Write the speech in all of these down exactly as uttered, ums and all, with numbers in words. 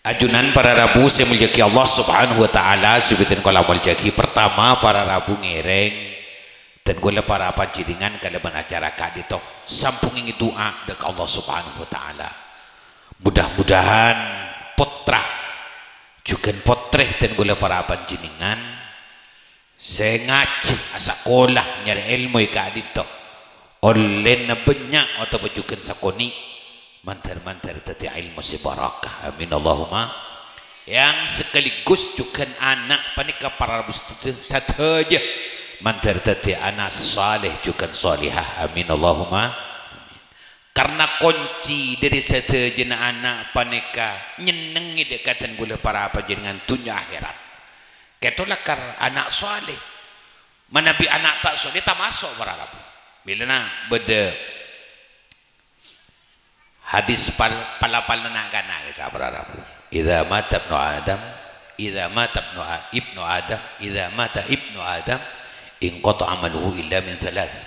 Ajunan para rabu sè èmoljâ'aghi Allah Subhanahu wa Ta'ala, sè bhâdhân kaulâ moljâ'aghi. Pertama, para rabu ngèrèng, dân kaulâ para panjhennengngan kalabân acara ka'dinto sampon ngèngè'è du'a dâ' ka Allah Subhanahu wa Ta'ala. Mudah-mudahan pottra jhughân pottrè dân kaulâ para panjhennengngan sè ngajhi, asakola, nyarè èlmo è ka'dinto, ollèna bânnya' otabâ jhughân sakonè', mandhâr-mandhâr dhâddhi èlmo sè barokah. Amin, Allahumma. Yang sekaligus jhughân ana' panèka para rabu sadhâjâ, mandhâr dhâddhi ana' saleh jhughân salehah. Amin, Allahumma. Amin. Karna konci dhâri sadhâjâna ana' panèka nyennengngè dâ' ka dân kaulâ para panjhennengngan dhunnya akhèrat. Kènto lakar ana' saleh. Manabi ana' ta' saleh, ta' maso' para rabu. Mèlana bâdâ hadis pal-, pal-apal na'-kana' kèya para rabu. "Idza mata ibnu Adam, idza mata ibnu A-, ibnu Adam, idza mata ibnu Adam, inqata'a amaluhu illa min tsalas."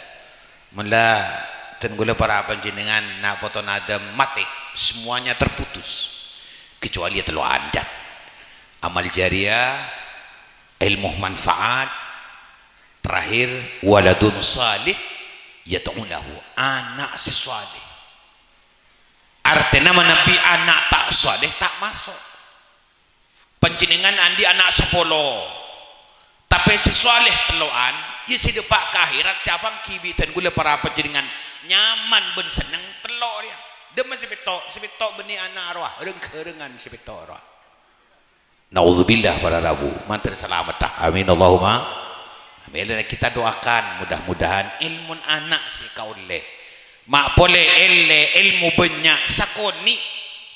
Mon la dân kaulâ para panjhennengngan na' potona Adam matè, semuanya terputus. Kecuali tello' andhâp. Amal jariyah, èlmo manfaat, terakhir, waladun salih yad'u lahu, ana' sè saleh. Artèna manabi ana' ta' saleh, ta' maso'. Panjhennengngan andi' ana' sapolo, tapè sè saleh tello'an, iyâ sè dâpa' ka akhèrat, sè apanggi bi' dân kaulâ para panjhennengngan nyaman bân senneng tello' rèya. Dâmma sè pètto', sè pètto' bânnè ana' rowa, reng-ghârengan sè pètto' rowa. Naudzubillah para rabu, mandhâr salamedhâ. Amin, Allahumma. Amin. Kita doakan, mudah-mudahan èlmona ana' sè èkaollè, ma' polè èllè èlmo bânnya' sakonè',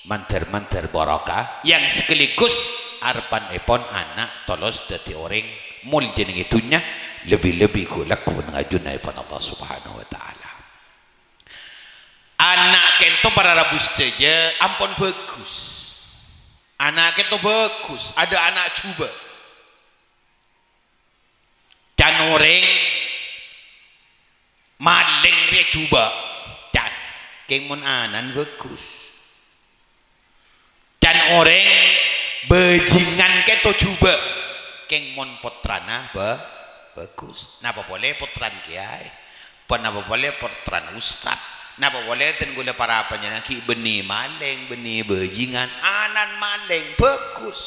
mandhâr-mandhâr barokah, yang sekaligus arebbhânèpon ana' tolos dhâddhi orèng moljâ neng è dhunnya, lebbi-lebbi ghu-, lagghu' neng ajunan èpon Allah Subhanahu wa Ta'ala. Ana' kènto para rabu sadhâjâ ampon bhâghus. Ana' kènto bhâghus, adâ' ana' jhubâ'. Can orèng malèng rèya jhubâ', can. Kèng mon ana'na bhâghus. Can orèng bhâjingan kènto jhubâ', kèng mon pottrana bhâ-, bhâghus. Napa polè pottrana kèyaè? Ponapa polè pottrana ustad? Napa polè dân kaulâ para panjhennengngan ghi' bânnè malèng, bânnè bhâjingan, ana'na malèng, bhâghus.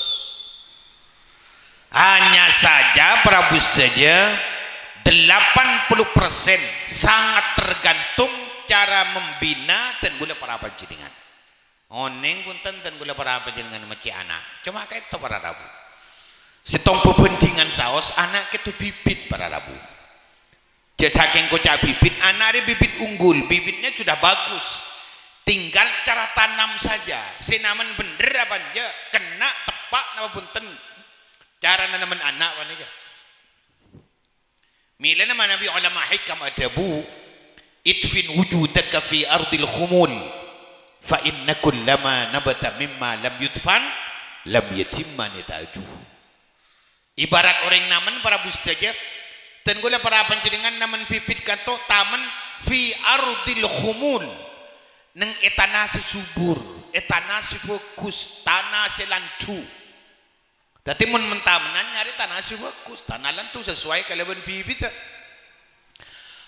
Hanya saja, para rabu sadhâjâ, delapan puluh persen sangat tergantung cara membina dân kaulâ para panjhennengngan. Onèng bhunten, dân kaulâ para panjhennengngan mècè' ana'. Coma ka'dinto para rabu. Sèttong bhâbhândhingan saos ana' kènto bibit para rabu. Jhâ' sakèng koca' bibit, ana' rè bibit unggul, bibitnya sudah bagus. Tinggal cara tanam saja. Sè namen bhendher apa enjâ', kenna', teppa' napa bhunten. Cara nanemmen ana' panèka. Mèlana manabi olama hikam adhâbu, "Idfin wujudaka fi ardil khumul, fa inna kullama nabata mimma lam yudfan, lam yatimma nitajuhu." Ibarat orèng namen, para rabu sadhâjâ, dân kaulâ para panjhennengngan namen bibit ka'dinto tamen fi ardil khumul, neng è tana sè subur, è tana sè bhâghus, tana sè landhu. Dhâddhi, mon men-tamenan nyarè tana sè bhâghus, tana landhu sesuai kalabân bibiddhâ.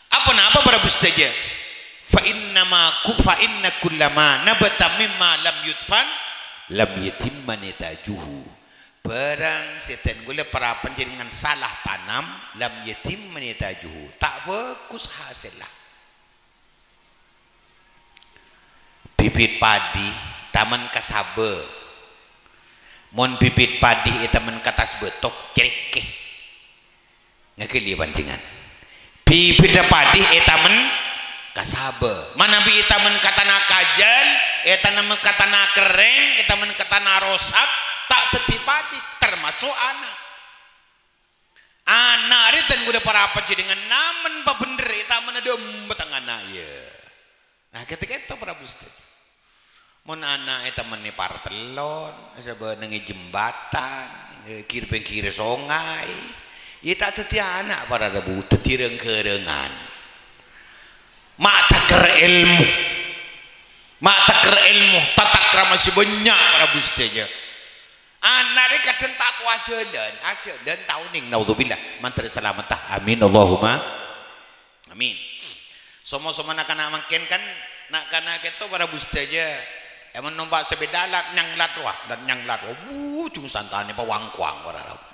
Aponapa, para rabu sadhâjâ? Fa inna ma ku-, fa inna kullama nabata mimma lam yudfan, lam yatimma nitajuhu. Bârâng sè dân kaulâ para panjhennengngan sala tanam, lam yatimma nitajuhu, ta' bhâghus hasèlla. Bibit padi tamen ka sabâ. Mon bibit padi ètamen ka attas bâto, crèkè. Ngaghâli panjhennengngan. Bibit padi ètamen ka sabâ. Manabi ètamen ka tana kajhâl, ètamen ka tana kerrèng, ètamen ka tana rosak, ta' dhâddhi padi, termaso' ana'. Ana' rè dân kaulâ para panjhennengngan namen pabhendher ètamena dâ' emma tengngana, iyâ. Nah, kèto-kèto, para rabu sadhâjâ. Mon ana' ètamennè partellon, sabâ neng è jembatan, è kir-pèngkir songay, iyâ ta' dhâddhi ana', para rabu, dhâddhi reng-ghârângan. Ma' taker èlmo. Ma' taker èlmo, tatakrama sè bânnya', para rabu sadhâjâ. Ana' rè kadhâng ta' towa ajhâlân, ajhâlân ta' onèng. Naudzubillah. Mandhâr salametta. Amin. Allahumma amin. Somo-somo na'-kana' mangkèn kan, na'-kana' kèto para rabu sadhâjâ. Èmon nompa' sepèda lat-nyanglat rowa, lat-nyanglat rowa. Wuh, jung santanè pawang-kowang para rabu.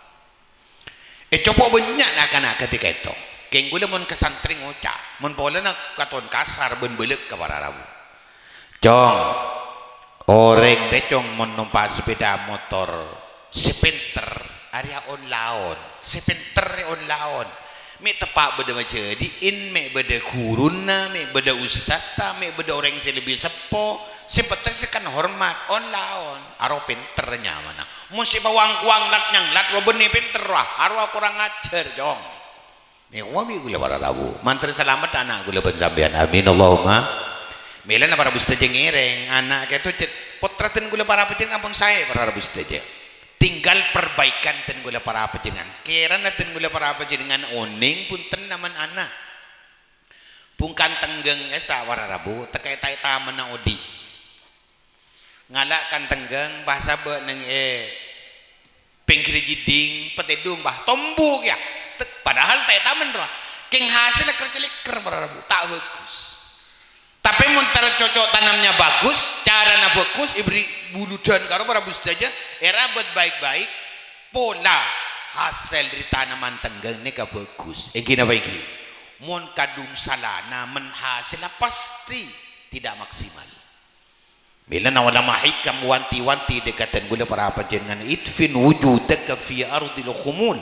Ècopo' bânnya' na'-kana' ghâdhi kèto. Kèng ghulâ mon ka santrè ngoca', mon polana katon kasar bân bâlâkka para rabu. Cong, orèng rè, Cong, mon nompa' sepèda motor sè pènter, arèya on-laon. Sè pènter rè on-laon. Mè' teppa' bâdâ majhâdi'in, mè' bâdâ ghuruna, mè' bâdâ ustadta, mè' bâdâ orèng sè lebbi seppo, sè pènter sè kan hormat, on-laon. Aro pènter nyamana. Mon sè pawang-kowang lat-nyanglat, rowa bânnè pènter, rowa. Arowa korang ajhâr, Cong. Nèko bi' ghulâ para rabu. Mandhâr salametta ana' ghulâ bân sampèyan. Amin. Allahumma. Mèlana para rabu sadhâjâ ngèrèng. Ana' kèto cè', pottra dân ghulâ para panjhennengngan ampon saè para rabu sadhâjâ. Tinggal perbaikan dân ghulâ para panjhennengngan. Kèrana dân ghulâ para panjhennengngan onèng bhunten namen ana'. Bungkana tèngghâng ka'issa' para rabu, tekka è ta-, è tamenna odi'. Ngala' kan tèngghâng, pas sabâ' neng è pèngghirra jhidhing, patèdung, pas tombu kèya. Tek-, padahal ta' ètamen rowa. Kèng hasèlla kèr-cèlèkèr para rabu, ta' bhâghus. Tapè mon cara cocok tanamnya bagus, carana bhâghus, èberri' buludhân karo para rabu sadhâjâ, èrawat baik-baik, pola hasèl dâri tanaman tèngghâng nèka bhâghus. Ènggi napa ènggi? Mon kadhung sala, namen hasèlla pasti tidak maksimal. Mèlana ulama hikam wanti-wanti dâ' ka dân ghulâ para panjhennengngan, "Idfin wujudaka fi ardil khumul,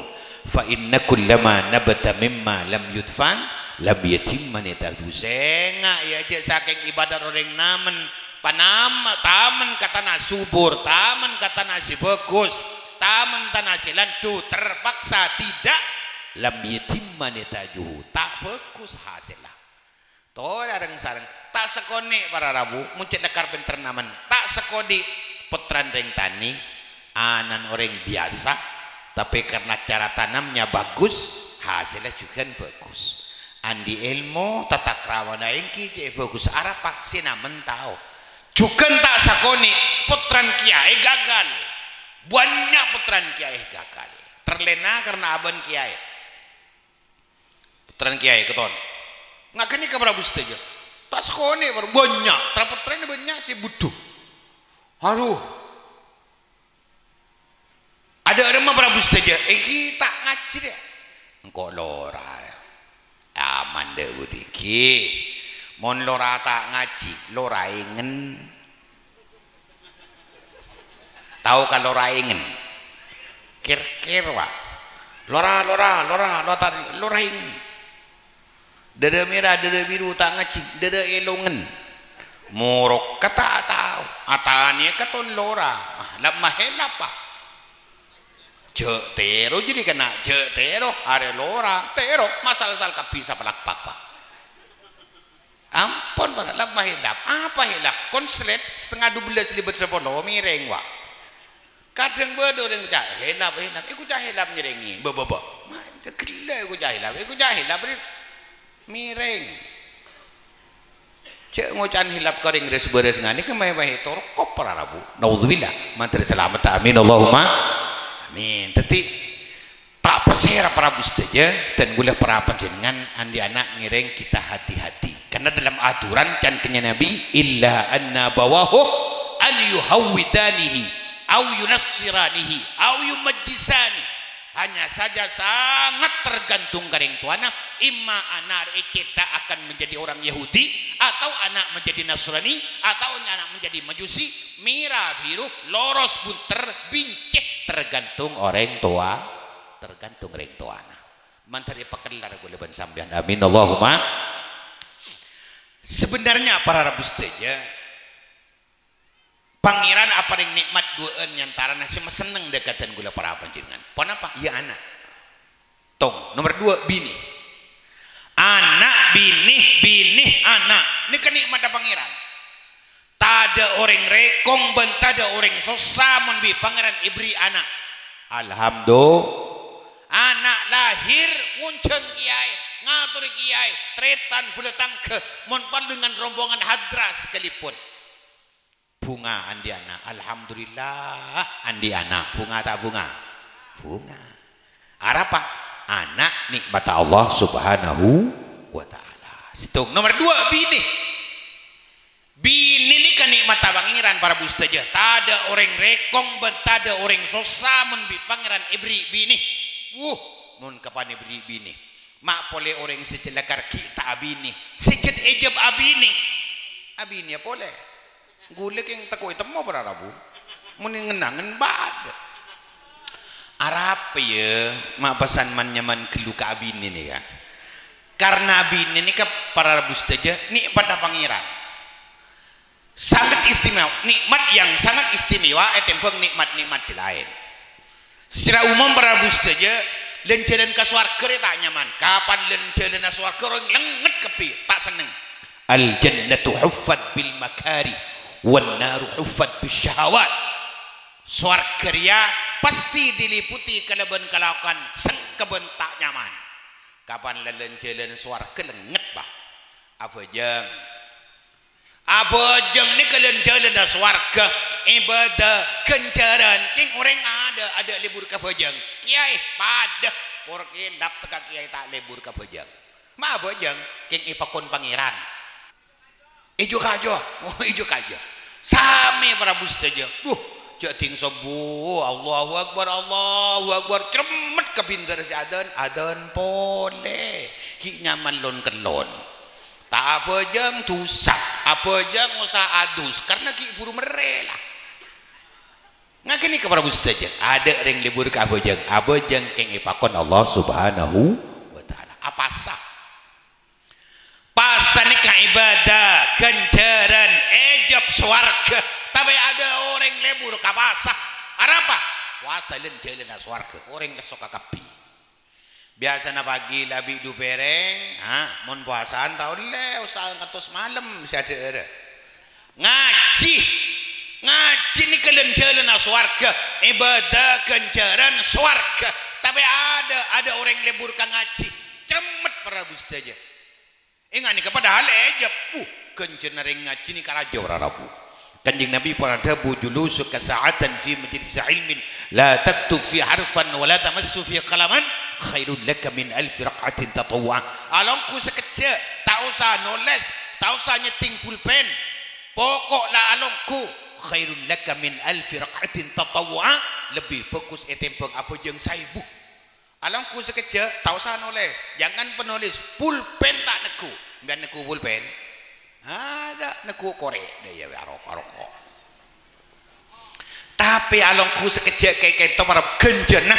fa inna kullama nabata mimma lam yudfan, lam yatimma nitajuhu." Sènga' yâ, jhâ' sakèng ibâdât orèng namen, panam-, tamen ka tana subur, tamen ka tana sè bhâghus, tamen tana sè landhu, terpaksa tidak, lam yatimma nitajuhu, ta' bhâghus hasèlla. Tola reng-sareng, ta' sakonè' para rabu, mon cè' lekkar pènter namen, ta' sakonè' pottrana rèng tanè, ana'na orèng biyasa, tapè karna cara tanamnya bagus, hasèlla jhughân bagus. Andi' èlmo, tata kramana ènggi cè' bagus, arapa sè namen tao. Jhughân ta' sakonè' pottrana kèyaè gagal. Bânnya' pottrana kèyaè gagal. Terlèna karna abâ'na kèyaè. Pottrana kèyaè katon. Ngaghâni ka para rabu sadhâjâ. Ta' sakonè', para-, bânnya', tra-, pottrana bânnya' sè budhu. Aduh. Adâ' remma para rabu sadhâjâ, ènggi ta' ngajhi rèya. Engko' lora. Aman dâ' budi ènggi. Mon lora ta' ngajhi, lora èngen. Tao ka lora èngen? Kèr-kèr, wa. Lora, lora, lora, lora, lora èngen. Dâdâ mèra, dâdâ biru ta' ngajhi, dâdâ èlongen. Morokka ta' tao. Atanèya katon lora. Ah, la mahèlap, wa. Jhâ' tèro jârèya kèna, jhâ' tèro, arè lora, tèro, masal-sal kabbhi sapalak papa. Ampon, para, la mahèlap. Apa hèlap? Konslet setengah dua belas lebet sapolo, mèrèng, wa. Kadhâng bâdâ orèng ca', "Hèlap, hèlap." Èkoca' hèlap nyèrèngè. Bâ, bâ, bâ. Ma, ghellâ' èkoca' hèlap. Èkoca' hèlap, rè. Mèrèng. Jhâ' ngoca'an hèlap ka orèng rès-bârâs nganèka mè-, mè-, torkop para rabu. Naudzubillah. Mandhâr salamet. Amin. Allahumma amin. Dhâddhi, ta' pasèra para rabu sadhâjâ, dân ghulâ para panjhennengngan andi' ana' ngèrèng kita hati-hati. Karna dâlâm aturan can kènyaè Nabi, "Illa anna abawahu an yuhawwidanihi, aw yunassiranihi, aw yumajjisani." Hanya saja sangat tergantung ka rèng towana, imma ana' rè ècèta' akan menjadi orang Yahudi, atau ana' menjadi Nasrani, atau ana' menjadi Majusi, mèra biru, loros bunter, bhincè', tergantung orèng towa, tergantung rèng towana. Mandhâr èpakellar ghulâ bân sampèyan. Amin, Allahumma. Sebenarnya para rabu sadhâjâ, Pangèran aparèng nè'mat duwâ'ân è antarana sè masenneng dâ' ka dân ghulâ para panjhennengngan. Ponapa? Iyâ ana'. Tong, nomer duwâ', binè. Ana', binè, binè, ana'. Nèka nè'matta Pangèran. Tadâ' orèng rèkong bân tadâ' orèng sossa mon bi' Pangèran èberri' ana'. Alhamdulillah. Ana' lahir ngonjhâng kèyaè, ngatorè kèyaè, tarètan bhâlâ tangghâ, mon parlo dengan rombongan hadra sakalipun. Bhunga andi' ana'. Alhamdulillah, andi' ana'. Bhunga ta' bhunga? Bhunga. Arapa? Ana' nè'matta Allah Subhanahu wa Ta'ala. Sèttong. Nomer duwâ', binè. Binè nèka nè'matta Pangèran, para rabu sadhâjâ. Tadâ' orèng rèkong bân tadâ' orèng sossa mon bi' Pangèran èberri' binè. Wuh, mon kapan èberri' binè. Ma' polè orèng sè jhâ' lakar ghi' ta' abinè, sè jhât èjhâb abinè. Abinè polè. Ghulâ kèng tako' ètemmo para rabu. Mon ngen-angen bâdâ. Arapa, yâ, ma' pèsan man-nyaman ghâllu ka abinè nèka? Karna abinè nèka, para rabu sadhâjâ, nè'matta Pangèran. Sangat istimewa, nikmat yang sangat istimewa ètèmbhâng nikmat-nikmat sè laèn. Secara umum, para rabu sadhâjâ, lân-jhâlân ka sowarghâ rè ta' nyaman. Kapan lân-jhâlânna sowarghâ, orèng lèngngèt kabbhi, ta' senneng. "Al jannatu huffat bil makari, wan naru huffat bis syahawat." Sowarghâ rèya pastè diliputi kalabân kalakowan sengka bân ta' nyaman. Kapan la lân-jhâlân sowarghâ lèngngèt, bâ. Abhâjâng. Abhâjâng nèka lân-jhâlânna sowarghâ, èbâdâ, ghânjhârân. Kèng orèng adâ', adâ' lebur ka bhâjâng. Kèyaè, padâ. Por kèlap tekka kèyaè ta' lebur ka bhâjâng. Ma' abhâjâng, kèng èpakon Pangèran. Èjhâ kajâ. Oh, èjhâ kajâ. Samè para rabu sadhâjâ. Duh, jhâ' dhing sobbhu. Allahu Akbar, Allahu Akbar. Cremmet ka bhindhâr sè adân, adân polè. Ghi' nyaman lon-kellon. Ta' abhâjâng dhusa, abhâjâng osa adus, karna ghi' buru merrè la. Ngaghâni ka para rabu sadhâjâ, adâ' rèng lebur ka abhâjâng, abhâjâng kèng èpakon Allah Subhanahu wa Ta'ala. Apasa? Pasa nèka èbâdâ, ghânjhârân, èjhâb sowarghâ, tapè adâ' orèng lebur ka pasa. Arapa? Pasa lân-jhâlânna sowarghâ, orèng lesso kakabbhi. Biyasana pagi la bi' du pèrèng, ha, mon powasaan ta' ollè osa ngantos malem sè adhâ'ârâ. Ngajhi, ngajhi nèka lân-jhâlânna sowarghâ, èbâdâ ghânjhârân sowarghâ. Tapè adâ', adâ' orèng lebur ka ngajhi, cremmet para rabu sadhâjâ. Ènga' nèka padahal èjhâb, uh, ghânjhârânna rèng ngajhi nèka rajâ para rabu. Kanjeng Nabi pernah adhâbu, "Julusuka sa'atan fi majlisi ilmin, la taktub fi harfan wa la tamassu fi qalaman, khairul laka min alfi rak'atin tatawwu'a." Alongghu sakejjhâ', ta' osa nolès, ta' osa nyèddhing pulpen. Poko' la alongghu, khairul laka min alfi rak'atin tatawwu'a, lebbi bhâghus ètèmbhâng abhâjâng saèbu. Alongghu sakejjhâ', ta' osa nolès. Jangan penulis, pulpen ta' neggu'. Sampèyan neggu' pulpen? Adâ', neggu' korè'. Dâ' iyâ, aroko', aroko'. Tapè alongghu sakejjhâ' kèya kento para ghânjhârânna,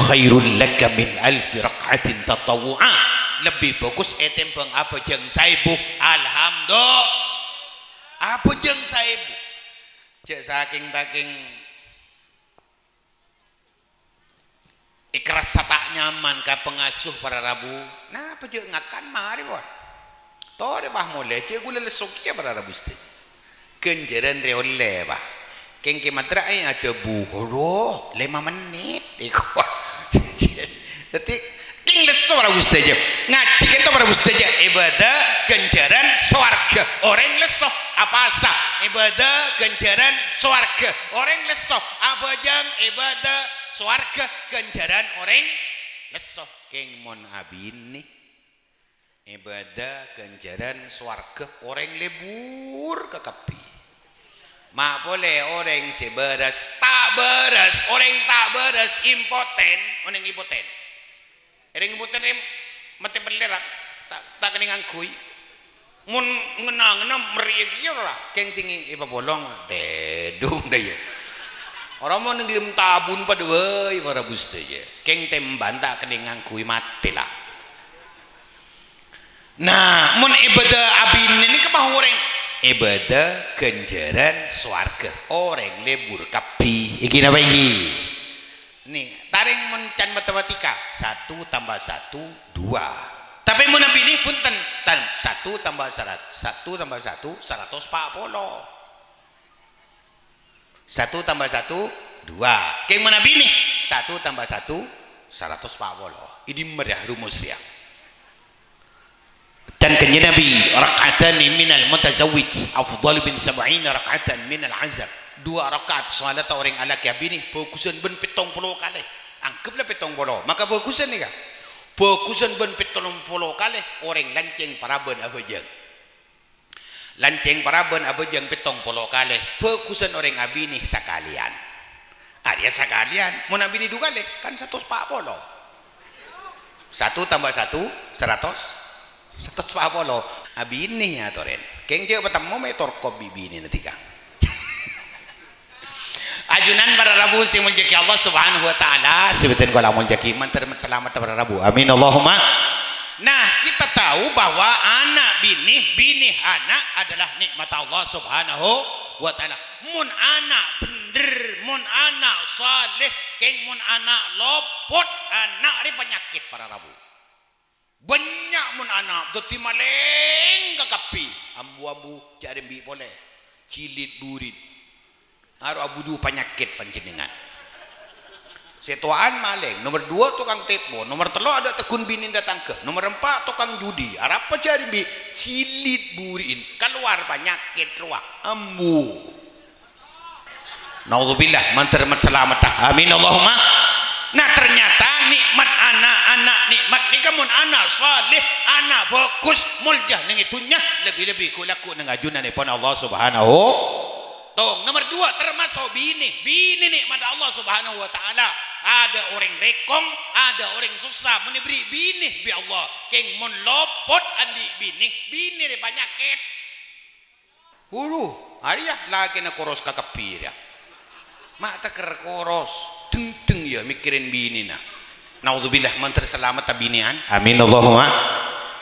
khairul laka min alfi rak'atin tatawwu'a. Lebbi bhâghus ètèmbhâng abhâjâng saèbu. Alhamdulillah. Abhâjâng saèbu. Jhâ' sakèng-takèng èkarassa ta' nyaman ka pangasuh para rabu. Napa jhâ' ngakan marè, pon? Torè, pas molè, jhâ' ghulâ lesso kèya para rabu sadhâjâ. Ghânjhârân rè ollè, pa'. Kèng kè madra'è ajhâbu, "Olo, lèma mennit." Èko. Dhâddhi, kèng lesso para rabu sadhâjâ. Ngajhi kento para rabu sadhâjâ. Èbâdâ ghânjhârân sowarghâ. Orèng lesso, apasa? Èbâdâ ghânjhârân sowarghâ. Orèng lesso, abhâjâng, èbâdâ sowarghâ, ghânjhârân orèng lesso. Kèng mon abinè, èbâdâ ghânjhârân sowarghâ orèng lebur kakabbhi. Ma' polè orèng sè bârâs, ta' bârâs, orèng ta' bârâs, impoten, onèng impoten. Orèng impoten rè matè pellèr, ra, ta', ta' kennèng ngangghuy. Mon ngen-angenna merriyâ kèya, ra, kèng tèngè èpapolong, tèdung dâ' iyâ. Ora mon nglem tabun padâ bhâi para rabu sadhâjâ. Kèng tèmbhân ta' kennèng ngangghuy, matè la. Nah, mon èbâdâ abinè nèka pas orèng èbâdâ ghânjhârân sowarghâ. Orèng lebur kabbhi. Iki napa iki? Nih, tarèng mon can matematika, satu tambah satu, dua. Tapè mon abinè, bhunten, tan-, satu tambah sarat-, satu tambah satu, saratos pa' polo. Satu tambah satu, dua. Kèng mon abinè, satu tambah satu, saratos pa' polo. È dimma rèya rumus rèya? Kanjeng Nabi, "Rak'atani minal mutazawwij afdhalu min sab'ina rak'atan minal azab." Dua rakaat salat orèng alakè abinè bhâghusân bân pèttong polo kalè. Anggep la pèttong polo, maka bhâghusân nèka. Bhâghusân bân pèttong polo kalè orèng lancèng parabân abhâjâng. Lancèng parabân abhâjâng pèttong polo kalè, bhâghusân orèng abinè sakalèyan. Arèya sakalèyan, mon abinè du kalè, kan satos pa' polo. Satu tambah satu, seratos. Satos pa' polo. Abinè atorèn. Kèng jhâ' patemmo mè' torkop bi' binèna dhika. Ajunan para rabu sè moljâ'aghi Allah Subhanahu wa Ta'ala, sè bhâdhân kaulâ moljâ'aghi, mandhâr salamet para rabu. Amin, Allahumma. Nah, kita tahu bahwa ana' binè, binè ana' adalah nikmat Allah Subhanahu wa Ta'ala. Mon ana' bhendher, mon ana' saleh, kèng mon ana' lopot, ana' rè panyakèt para rabu. Bânnya' mon ana' dhâddhi malèng kakabbhi, ambu-ambu jhâ' rembi' polè, jilid burit. Aro abudu panyakèt panjhennengngan. Sè towa'an malèng, nomer dua tokang tèpo, nomer tello' adâ' tegghun binè tatangghâ, nomer empa' tokang judi, arapa jhâ' rembi', jilid buri'in, kalowar panyakèt rowa, ambu. Naudzubillah, mandhâr salamet. Amin, Allahumma. Nah, ternyata nikmat ana', ana' nikmat nèka mon ana' saleh, ana' bhâghus, moljâ neng è dhunnya, lebbi-lebbi ghu-lagghu neng ajunanèpon Allah Subhanahu. Tong, nomer dua, termasuk binè. Binè nikmat Allah Subhanahu wa Ta'ala. Adâ' orèng rèkong, adâ' orèng sossa, mon èberri' binè bi' Allah. Kèng mon lopot andi' binè, binè rè panyakèt. Wuluh, arèya lakèna koros kakabbhi rèya. Ma' tèkèr koros, dhengdheng iyâ mèkkèrè binèna. Naudzubillah, mandhâr salamet abinèyan. Amin, Allahumma.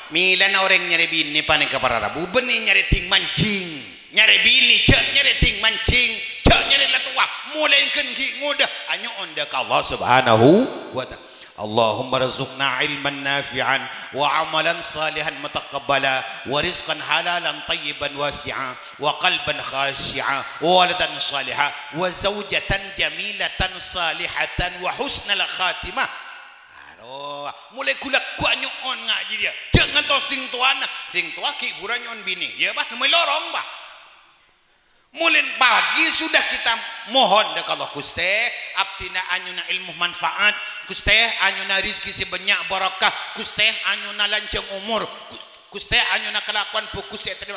Mèlana orèng nyarè binè panèka para rabu, bânnè nyarè dhing-manjhing. Nyarè binè, jhâ' nyarè dhing-manjhing, jhâ' nyarè la towa. Molaè ghân ghi' ngodâ, anyo'on dâ' ka Allah Subhanahu wa Ta'ala. Allahumma rzuqna ilman nafi'an wa amalan salihan mutaqabbala wa rizqan halalan thayyiban wasi'a wa qalban khashi'a wa waladan saliha wa zaujatan jamilatan salihatan wa husnal khatimah. Aro, molaè ghu-lagghu anyo'on nga' jârèya. Jhâ' ngantos dhing towana, dhing towa ghi' bhuru nyo'on binè. Iyâ, bâh, nemma'è lorong, bâh. Molaè pagi sudah kita mohon dâ' ka Allah, "Ghustè, abdhina anyo'ona èlmo manfaat. Ghustè, anyo'ona rizki sè bânnya' barokah. Ghustè, anyo'ona lanjhâng omor. Ghus-, Ghustè, anyo'ona kalakowan bhâghus sè ètarèma."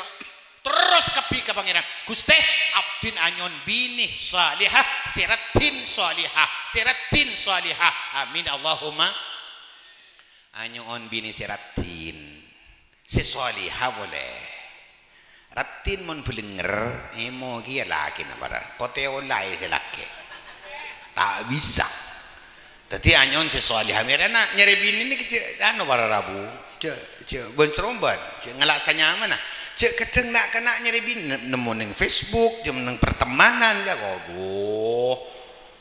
Terros kabbhi ka Pangèran, "Ghustè, abdhina anyo'on binè salehah, sè raddhin salehah, sè raddhin salehah. Amin, Allahumma." Anyo'on binè sè raddhin, sè salehah polè. Raddhin mon bâlengnger, èmo kèya lakèna para. Potè olaè sè lakè'. Ta' bisa. Dhâddhi anyo'on sè salehah. Mèrana nyarè binè nèka jhâ' anu para rabu. Jhâ', jhâ' bân-saromban. Jhâ' ngala' sanyamana. Jhâ' kadhâng na'-kana' nyarè binè ne-, nemmo neng Facebook, jhâ' neng pertemanan, jhâ' kodhu.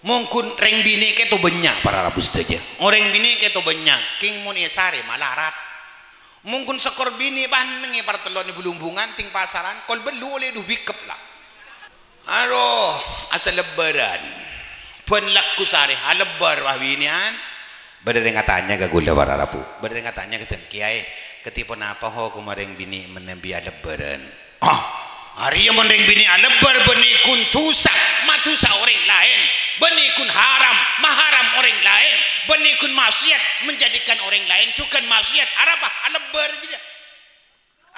Mon ghun rèng binè' kèto bânnya' para rabu sadhâjâ. Orèng binè' kèto bânnya', kèng mon èsarè malarat. Mon ghun sokor binè' bânneng è partello'an è Blumbungan, tèng pasaran, kol bâllu' ollè du bikep la. Aro, asalebbârân. Bân lagghu sarè, alebbâr, wah, binè'an. Bâdâ rèng atanya ka ghulâ para rabu. Bâdâ rèng atanya ka dhân, "Kèyaè, kadhi ponapa hokomma rèng binè' manabi alebbârân?" Ah, arèya mon rèng binè' alebbâr, bânnè ghun dhusa, madusa orèng laèn. Bânnè ghun haram, maharam orèng laèn. Bânnè ghun maksiat, menjadikan orèng laèn jhughân maksiat. Arapa? Alebbâr jârèya.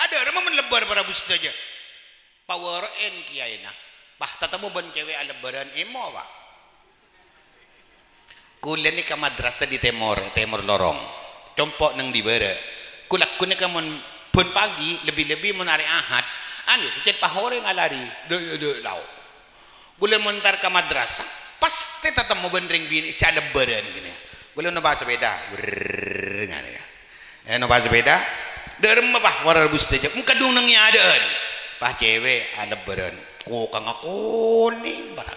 Adâ' ramma mon lebbâr para rabu sadhâjâ. Pawâro'èn kèyaèna. Bâh, tatemmo bân cewek alebbârân èmo, Pak. Kulâ nèka madrasah di tèmor, tèmor lorong. Compo' neng di bârâ'. Kulâ ghun nèka mon bân pagi, lebbi-lebbi mon arè Ahad, anu, kècèt pahorè ngalari, dâ', dâ', lao'. Kulâ mon entar ka madrasah, pastè tatemmo bân rèng binè' sè alebbârân kènè. Kulâ nompa' sapèda, brrrr, ngènè ya. Eh, nompa' sapèda, dâ' remma, Pak, para rabu sadhâjâ, engka dhung neng è adâ'ân. Pas cewek alebbârân, kokangnga konèng, Pak.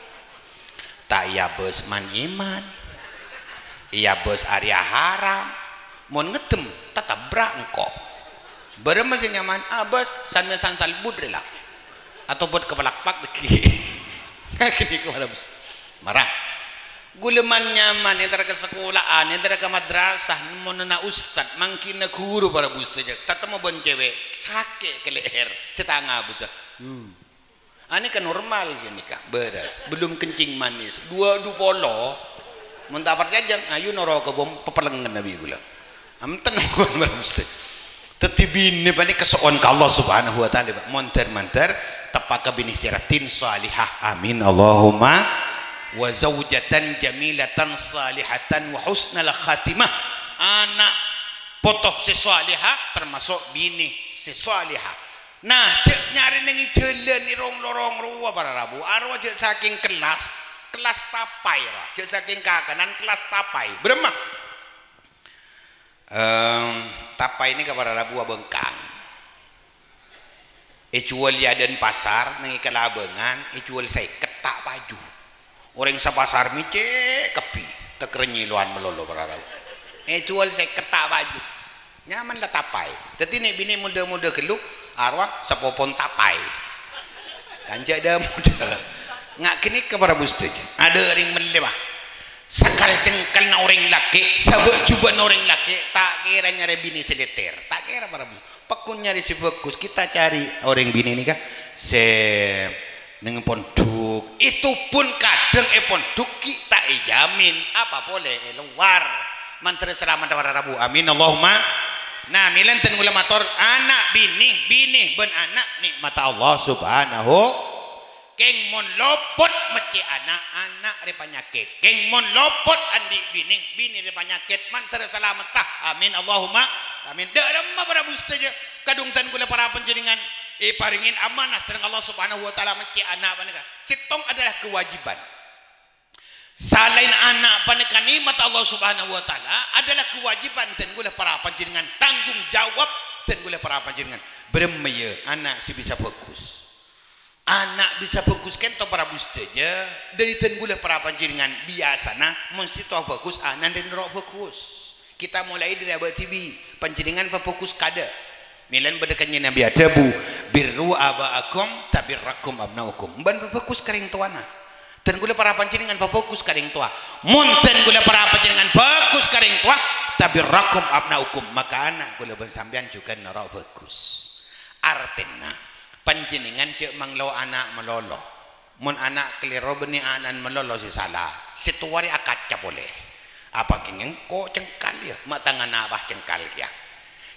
Ta' èabâs man-iman. Èabâs arèya haram. Mon ngeddem, tatabrak engko'. Bârâmma sè nyaman, abâs, san-mèsan salbut rè la. Atobât ka palakpak dâgghi'. Ghânèka mara bus. Mara. Ghulâ man-nyaman èntar ka sakola'an, èntar ka madrasah, nemmonana ustad, mangkènna ghuru para bhustèjâ, tatemmo bân cèwèk, sakè' kalè'èr, sè ta' ngabâsa. Hmm. Anèka normal ghânèka, bârâs, belum kencing manis, dua dupolo. Mon ta' parcajâ, ayo noro' ka bom pepelengen nabi ghulâ. Amten para bhustèjâ. Dhâddhi binè panèka so'on ka Allah Subhanahu wa Ta'ala, Pak. Mondhâr-mandhâr teppa' ka binè sè raddhin salihah. Amin. Allahumma wa zaujatan jamilatan salihatan wa husnal khatimah. Ana' poto sè salihah termasuk binè sè salihah. Nah, jhâ' nyarè neng è jhâlân è rong-lorong rowa para rabu. Arowa jhâ' sakèng kellas, kellas tapai, ra. Jhâ' sakèng kakanan, kellas tapai. Bârâmma? Em, tapai nèka para rabu abângkang. Èjhuwâl è adâ'na pasar, neng è kalabângan, èjhuwâl sèket ta' paju. Orèng sapasar mècè' kabbhi, teker nyèlowan malolo para rabu. Èjhuwâl sèket ta' paju. Nyaman la tapai. Dhâddhi nè' binè modâ-modâ ghâllu, arowa sapopon tapai. Kan jhâ' dâ-modâ. Nga' ghânèka para bhustèjâ. Adâ' orèng mellè, Pak. Sakal-cengkalna orèng lakè', sabâ'-jhubâ'na orèng lakè', ta' kèra nyarè binè sè lètèr. Ta' kèra para bhus-, pagghun nyarè sè bhâghus. Kita cari orèng binè nèka sè neng pondhuk. Itu pun kadhâng è pondhuk ghi' ta' èjhâmin. Apa polè è lowar. Mandhâr salamet para rabu. Amin. Allahumma. Nah, mèla dhân ghulâ mator, ana' binè, binè bân ana' nè'matta Allah Subhanahu. Kèng mon lopot mècè' ana', ana' rè panyakèt. Kèng mon lopot andi' binè, binè rè panyakèt. Mandhâr salametta. Amin. Allahumma amin. Dâ' remma para bhustèjâ, kadhung dhân ghulâ para panjhennengngan èparèngè amanah sareng Allah Subhanahu wa Ta'ala mècè' ana' panèka. Sèttong adalah kewajiban. Salaèn ana' panèka nè'mat Allah Subhanahu wa Ta'ala adalah kewajiban dhân ghulâ para panjhennengngan, tanggung jawab dhân ghulâ para panjhennengngan. Bârâmma iyâ ana' sè bisa bhâghus? Ana' bisa bhâghus kènto para bhustèjâ, dâri dhân ghulâ para panjhennengngan biyasana mon sè towa bhâghus, ana'na noro' bhâghus. Kita mulai dâri abâ' dhibi', panjhennengngan pabhâghus kaadâ'. Mèlana bâdâ Kanjeng Nabi adhâbu, "Birru aba'akum tabirrakum abna'ukum." Bân pabhâghus ka rèng towana. Dhân ghulâ para panjhennengngan pabhâghus ka rèng towa. Mon dhân ghulâ para panjhennengngan bhâghus ka rèng towa, tabirrakum abna'ukum, maka ana' ghulâ bân sampèyan jhughân noro' bhâghus. Artèna, panjhennengngan jhâ' manglo ana' malolo. Mon ana' kalèro bânnè ana'na malolo sè sala, sè towa rè akaca polè. Apa kèng engko' cengkal, yâ? Ma' tang ana' pas cengkal kèya.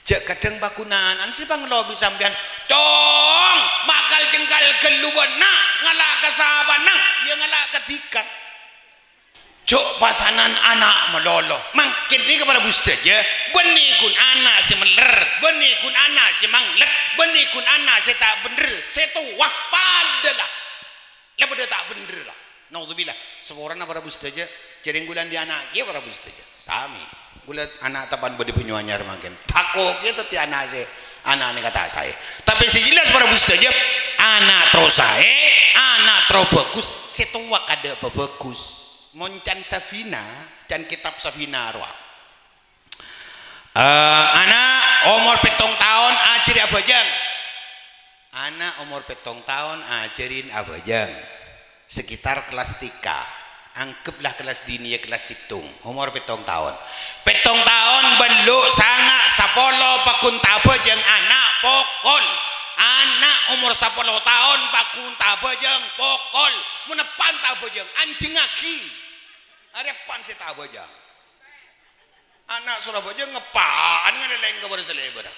Jhâ' kadhâng pagghun ana'na sè panglo bi' sampèyan, "Cong, ma' kal-cengkal ghâllu bâ'na, ngala' ka sapana, yâ ngala' ka dhika." Jhâ' pas ana'na ana' malolo. Mangkèn nèka para bhustèjâ, bânnè ghun ana' sè mèller, bânnè ghun ana' sè manglet, bânnè ghun ana' sè ta' bhendher, sè towa padâ la. La padâ ta' bhendher la. Naudzubillah. Saporana para bhustèjâ, jhârèng ghulâ andi' ana' kèya para bhustèjâ. Samè. Ghulâ ana' tapan bâdâ Banyuanyar mangkèn. Tako' kèya dhâddhi ana' sè, ana' nèka ta' saè. Tapè sè jelas para bhustèjâ, ana' terro saè, ana' terro bhâghus, sè towa kaadâ' pabhâghus. Mon can Safina, can kètab Safina rowa. Eh, ana' omor pèttong taon ajhâri abhâjâng. Ana' omor pèttong taon ajhâri abhâjâng. Sekitar kelas tiga. Angghep la kelas diniyah kelas sèttong. Omor pèttong taon. Pèttong taon, bâllu', sanga', sapolo, pagghun ta' abhâjâng ana' pokol. Ana' omor sapolo taon pagghun ta' abhâjâng pokol. Mon eppan ta' abhâjâng, anjhingngaghi. Arèya eppan sè ta' abhâjâng. Ana' Surabaya ngeppan ngalèlèng ka bârâ salèbârâ.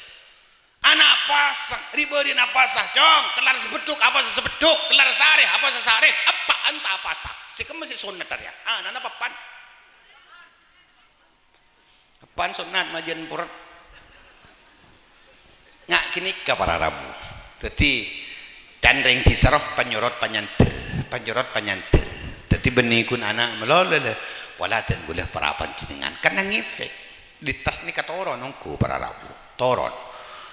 Ana' pasa, ri-bâri'na pasa, "Cong, kellar sè beddhuk, apasa sè beddhuk, kellar sè sarè, apasa sè sarè, eppa'en ta' apasa." Sè kemma sè sonnat arèya. Ana'na eppan. Eppan sonnat majân porot. Nga' ghânèka para rabu. Dhâddhi, can rèng dhisa rowa panyorot panyandher, panyorot panyandher. Dhâddhi, bânnè ghun ana' malolo la, pola dhân ghulâ para panjhennengngan. Karna ngefek. Di attas nèka toron ongghu para rabu. Toron.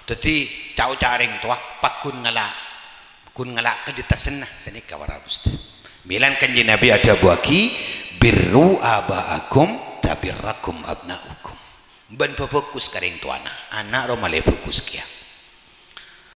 Dhâddhi, ca'-oca' rèng towa, pagghun ngala', pagghun ngala' ka di attasanna, sanèka para rabu sadhâjâ. Mèlana Kanjeng Nabi adhâbuwâghi, "Birru aba'akum tabirrakum abna'ukum." Bân pabhâghus ka rèng towana, ana' rowa malè bhâghus kèya.